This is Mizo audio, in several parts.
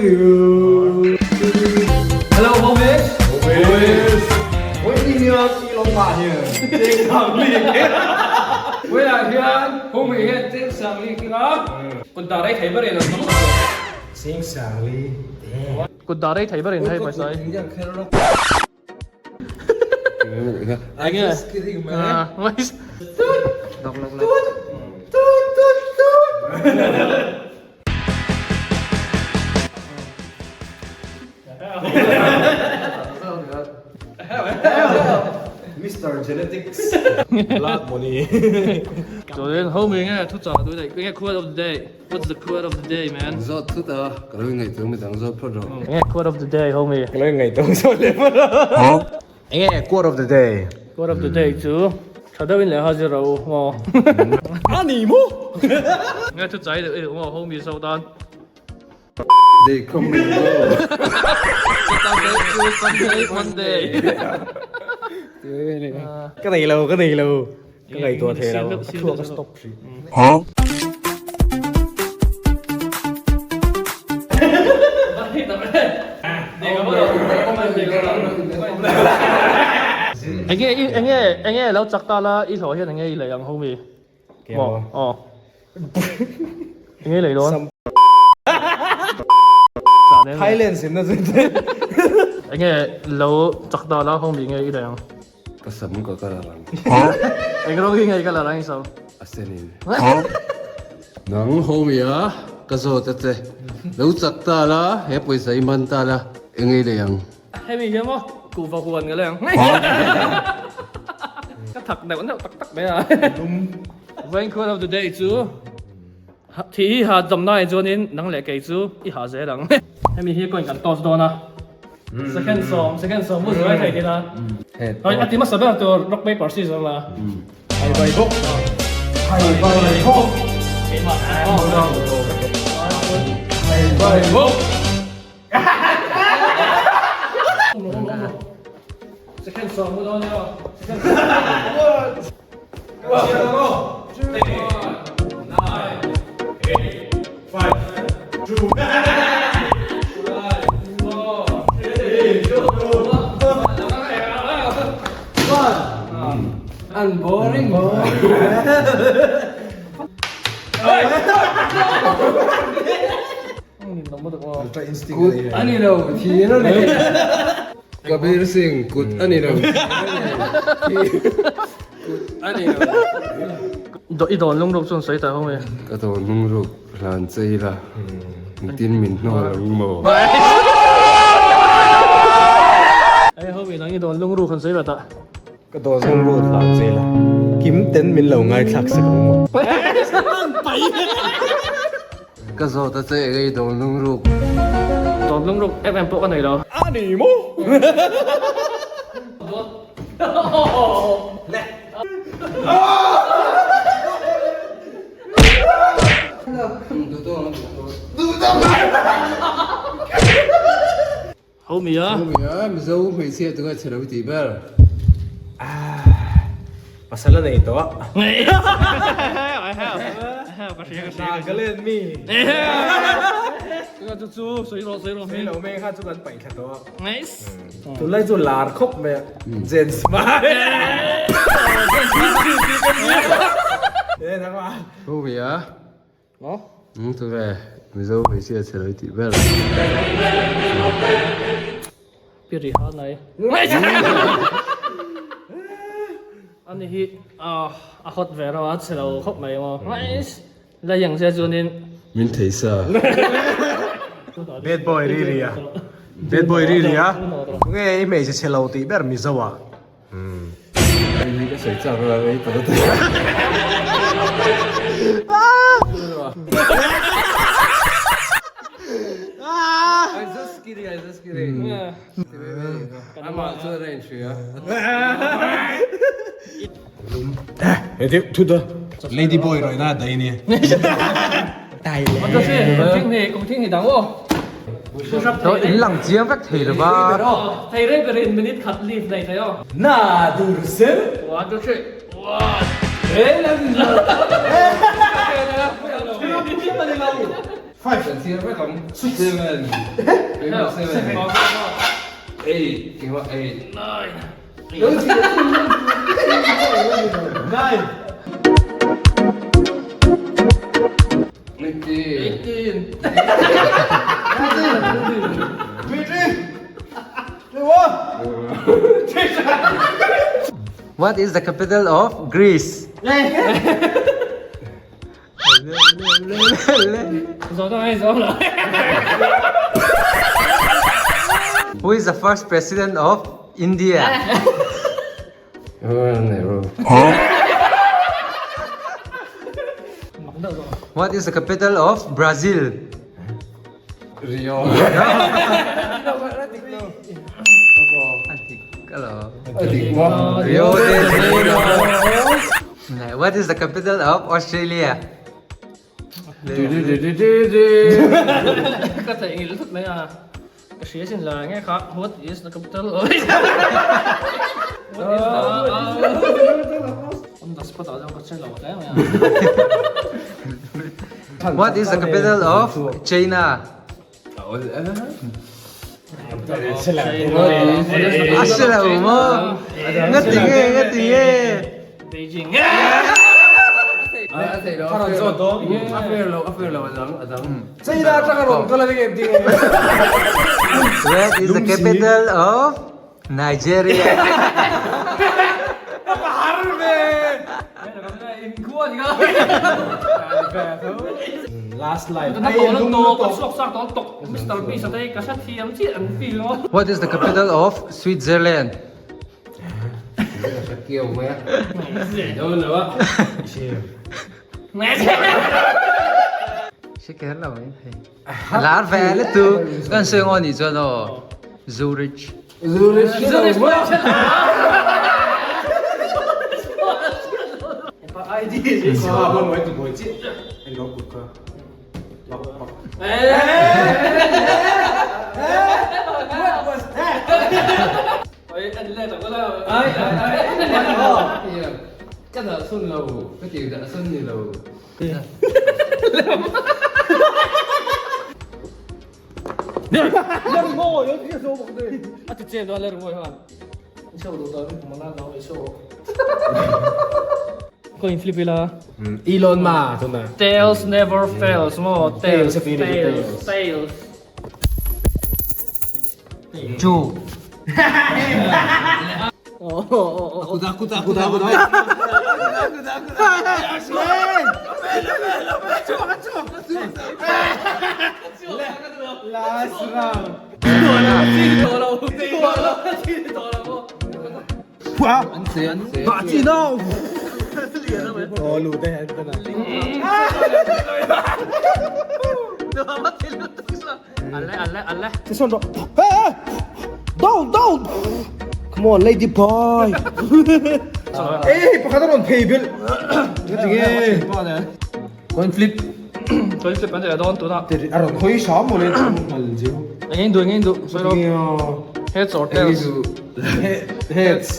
Hello homies. Homies. Oi ni hian i lo ngah hian cheng sang li. Oi ah hian homie hian cheng sang li kinga kut dah rei thei ber in an hmang lo. Cheng sang li. Kut dah rei thei ber in hei pawisa hi. I'm just kidding man. Tut tut tut tut tut. Mister Genetics Blood Money. Chuan ho mi nge thu chah tui daih nge quote of the day what's the quote of the day man Zawt thut a ka lo ingaihtuah midang zawt phawt rawh. Nge quote of the day ho mi Ka lo ingaihtuah zawt leh phawt rawh. Enge quote of the day? Quote of the day chu tha deuhin lehkha zir rawh u maw? A ni maw? Nge thu chai deuh i duh maw ho mi zawk dan? They come and go. Saturday to Sunday Monday. Ka nei lo, ka nei lo. Ka ngaihtuah thei lo, ka thluak a stop hrih. Enge enge enge lo chak ta la i hlawh hian enge i lei ang homie? Maw aw. Enge i lei dawn? Thailand zinna chu. Enge lo chak ta la homie enge i lei ang? Ka sam ka colour ang. Eng rawng hi nge i colour ang i sam? A sen in. Nang homie a, ka zawt a che. Lo chak ta la, he pawisa i man ta la, eng ei lei ang? Hemi hian maw kuhva huan ka lei ang. Ka thak neuh neuh tak tak mai a. Vain quote of the day chu Thi hi ha dawmna ah chuanin nang leh kei chu i ha zel ang. Hemi hi coin kan toss dawn a, second sawm, second sawm mu zuai thei ila. Hei a ti hmasa ber tur rock paper scissors la. Hai bai bawk. Hai bai bawk. Keimah. Hai bai bawk. Second sawm mu dawn emaw. An boring. Kut a ni lo thir a ni. Kabir Singh kut a ni lo thir a ni. Kut a ni lo. I dawn lungruk chuan sawi ta ho nge? Ka dawn lungruk hlan chei la, engtin min hnawl ang maw? Hei ho mi nang i dawn lungruk han sawi vat ah. Ka dawn lungruk hlan chei la, kim ten min lo ngaithlak sak ang maw? Ka zawt a che eng ei dawn lungruk. Dawn lungruk em em pawh ka nei lo. A ni maw? Ho mi a. Ho mi a, Mizo hmeichhia chu ngaihchhe lo i tih ber. Pasal a nei tawh a. Ka hria ka hria. Nagaland mi. Chu chu sawi rawh sawi rawh. Sawi lo mai kha chu kan paih thla tawh a. Nice. Tunlai chu lar khawp mai a. Jens Hmar. Ho mi a. Eng tu ve Mizo hmeichhia chhe lo i tih ber. Pi ri ha nai. Ani hi a hot ve reuh a chhe lo khawp mai maw. La yang sia chuanin. Min thei sa. Bad boy ri ri a. Bad boy ri ri a. Tunge i hmeichhe chhe lo tih ber Mizo ah. Hei hi ka sawi chak a ei ta ta. I'm just kidding, I'm just kidding. Amah chuan a inhria. He deuh thut a. Lady boy rawih na daih ania. In lang chiang vek thei lo va. Thei reng ber in minute khat leave nei thei aw. Na dur sen. 1 2 3 1. He lam. Five. Kan chhiar vek ang. Seven. Seven. Eight. Keimah eight. Nine. Nine. 19. 18. 20. 21. What is the capital of Greece? Who is the first president of India? What is the capital of Brazil? Rio. Rio de Janeiro. What is the capital of Australia? Ka theih ngil thut mai a, ka hria sin la nge kha, what is the capital of What is the On the spot ah chuan ka che lo hle mai a. What is the capital of China? A hre lo maw? Nga ti nge, nga ti nge? Beijing. Where is the capital of Nigeria? What is the capital of Switzerland? Lar ve le tu kan sawi ngaw nih chuan aw Zurich. Ka dah sawn lo, ka tir dah sawn ni lo. Coin flip ila. Elon Ma tuna. Tails never fails maw tails tails tails. Chu. Come on lady boy. Ê pakhat a rawn phei belh. Nga ti nge? Coin flip. Coin flip an ti leh dawn tunah. A rawn hawi hram mawle ngal zeu. Eng in duh eng in duh sawi rawh. Heads or tails? Heads.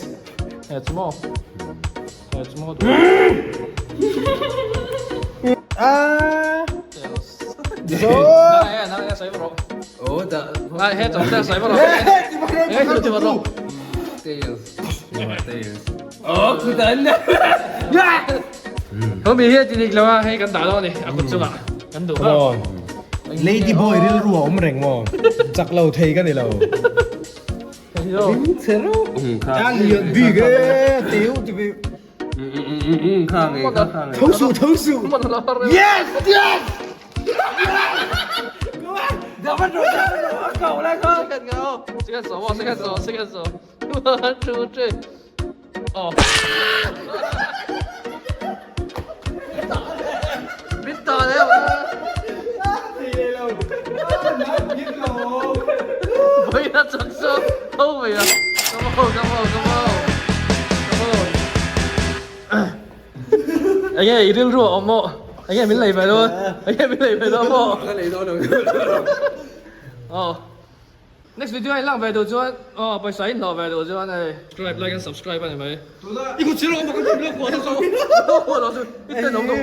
Heads maw? Heads maw duh. Tails. Nang sawi rawh. Heads or tails sawi rawh. Heads or tails. Tails. Tails. Ho mi hi a ti dik lo a, hei kan dah dawn a ni, a kut chungah kan duh kha. Lady boy rilru a awm reng maw? Chak lo thei ka ni lo. A lian bik e, teu ti bik. Tho suh, tho suh. Yes! Yes! One, two, three. Oh. Biết tờ đấy không? Với là chẳng sơ, không phải à. Come on, come on, come on. Come on. Anh em rilru a awm maw? Anh em min lei ve dawn. Anh em min lei ve dawn maw? Oh. Next video a in lak ve duh chuan aw pawisa in hlawh ve duh chuan hei subscribe like and subscribe a ni mai. I kut chhir awm bawk a, i kut chhir awm bawk a, i ten awm lo.